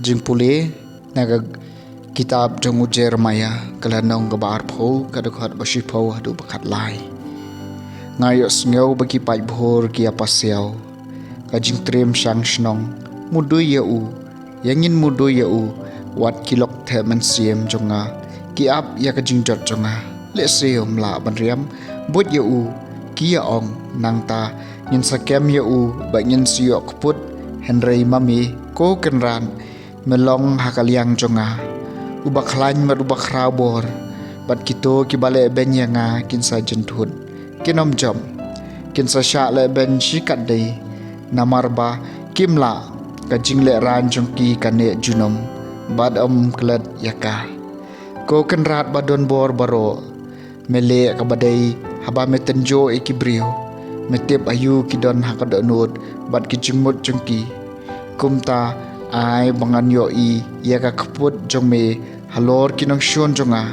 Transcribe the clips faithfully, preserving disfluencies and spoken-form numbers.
Jingpule na ka kitab jong u Jeremiah, ka lynnong kaba arphew, ka dkhot ba shiphew haduh ba khatlai. Nga ïohsngew ba ki paidbah ki ïa pasiaw, ka jingtriem shang shnong, mudui ïa u, ïa ngin mudui ïa u, wat ki lok theh mynsiem jong nga, ki ap ïa ka jingjot jong nga. Lehse um lah ban riam, buit ïa u, ki ïa ong, nangta ngin sa kem ïa u, ba ngin sa ïoh kput. Hynrei ma me, ko Kynrad, me long ha ka liang jong nga, uba khlaiñ bad uba khraw bor, bad kito kiba lehbeiñ ïa nga kin sa jynthut, kin ym jop, kin sa shah lehbeiñ shikatdei, namar ba kim lah, ka jinglehrain jong ki ka neh junom, bad ym klet ïa ka. Ko Kynrad ba don bor baroh, me leh kaba dei haba me tynjuh ïa ki briew, me tip aïu ki don ha ka dohnud bad ki jingmut jong ki. Kumta, ai ba ngan ïohi ïa ka kput jong me halor ki nongshun jong nga,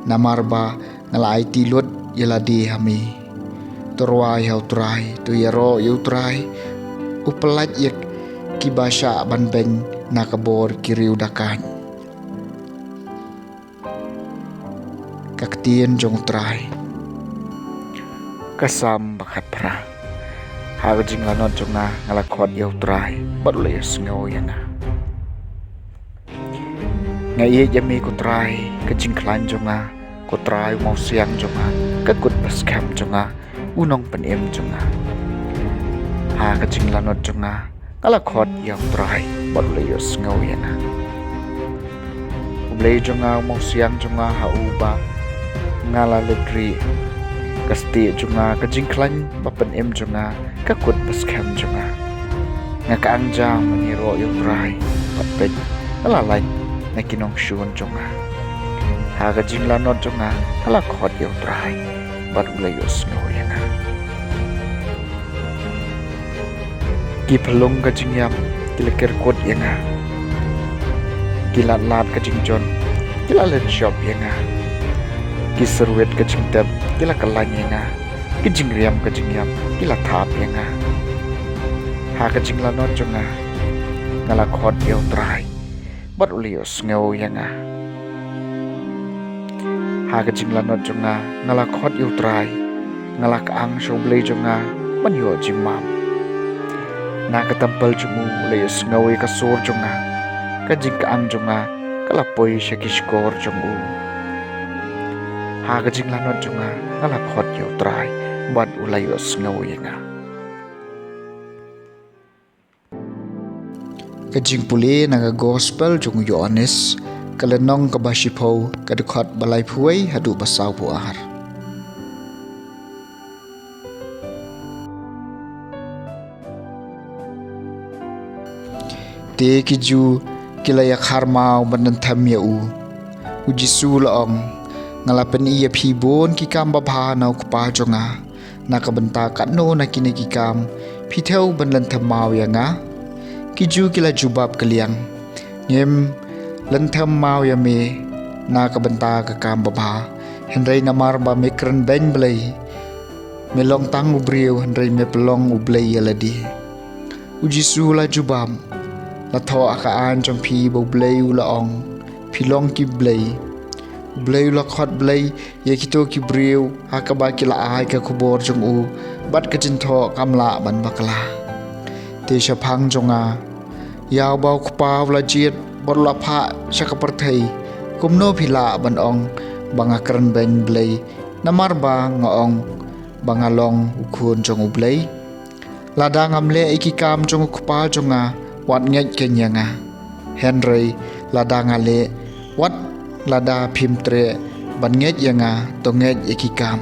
namar ba nga la aiti lut ïa lade ha me. To rwai ha U Trai, to ïaroh ïa U Trai, u pyllait ïa kiba shah ban beiñ na ka bor ki riew dakait. Ka ktien jong U Trai. Ka Salm ba khatphra. Ha ka jinglanot jong nga, nga la khot ïa U Trai, bad u la ïohsngew ïa nga. Nga ïeit ïa me ko Trai, ka jingkhlaiñ jong nga, ko Trai u mawsiang jong nga, ka kut ba skhem jong nga, u nongpynim jong nga. Ha ka jinglanot jong nga, nga la khot ïa U Trai, bad u la ïohsngew ïa nga. U Blei jong nga, u mawsiang jong nga, ha uba nga la leit rieh. Ka stieh jong nga, ka jingkhlaiñ ba pynim jong nga, ka kut ba skhem jong nga. Nga kyang jam ban ïaroh ïa U Trai, bad peit, nga la lait na ki nongshun jong nga. Ha ka jinglanot jong nga, nga la khot ïa U Trai, bad u la ïohsngew ïa nga. Ki phyllung ka jingïap ki la kyrkut ïa nga. Ki lad lad ka jingjot ki la leit shop ïa nga. Ki syrwit ka jingtep ki la kyllain ïa nga. Ki jingriam ka jingïap ki la thap ïa nga. Ha ka jinglanot jong nga, nga la khot ïa U Trai, bad u la ïohsngew ïa nga. Ha ka jinglanot jong nga, nga la khot ïa U Trai, nga la kyang sha U Blei jong nga ban ïoh jingbam. Na ka templ jong u u la ïohsngew ïa ka sur jong nga. Ka jingkyang jong nga ka la poi sha ki shkor jong u. Ha ka jinglanot jong nga, nga la khot ïa U Trai, bad u la ïohsngew ïa nga. Ka jingpule na ka gospel jong u Ïoannis, ka lynnong kaba shiphew, ka dkhot ba laiphew wei haduh ba sawphew ar. Te ki Jiw ki la ïakhar maw ban lynthem ïa u. U Jisu u la ong, nga la pyni ïa phi bun ki kam babha na u Kpa jong nga. Na ka bynta katno na kine ki kam phi thew ban lynthem maw ïa nga? Ki Jiw ki la jubab kylliang, ngim lynthem maw ïa me na ka bynta ka kam babha, hynrei namar ba me kren beiñ Blei. Me long tang u briew, hynrei me pynlong u Blei ïa lade. U Jisu u la jubab, la thoh ha ka aiñ jong phi ba U Blei u la ong, phi long ki blei. U Blei u la khot blei ïa kito ki briew ha kaba ki la ai ka khubor jong u, bad ka jingthoh kam lah ban bakla. Te shaphang jong nga, ïa uba u Kpa u la jied bad u la phah sha ka pyrthei, kumno phi lah ban ong ba nga kren beiñ Blei, namar ba nga ong ba nga long u Khun jong U Blei? Lada ngam leh ïa ki kam jong u Kpa jong nga, wat ngeit keiñ ïa nga. Hynrei lada nga leh, wat lada phim treh ban ngeit ïa nga, to ngeit ïa ki kam.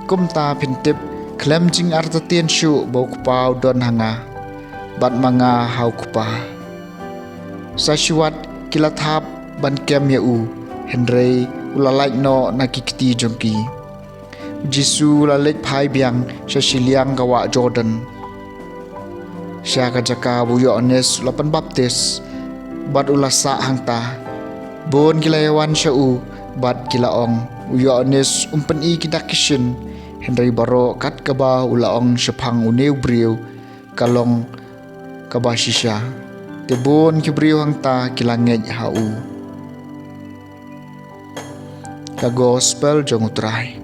Kumta phin tip khlem jingartatien shuh ba u Kpa u don ha nga, bad ma nga ha u Kpa. Sa shu wat ki la thap ban kem ïa u, hynrei u la lait noh na ki kti jong ki. U Jisu u la leit phai biang sha shiliang ka wah Jordan, sha ka jaka ba u Ïoannis u la pynbaptis, bad u la sah hangta. Bun ki la ïawan sha u, bad ki la ong, u Ïoannis um pyni ki dak ki shin, hynrei baroh kat kaba u la ong shaphang une u briew, ka long kaba shisha. Te bun ki briew hangta ki la ngeit ha u. Ka Gospel jong U Trai.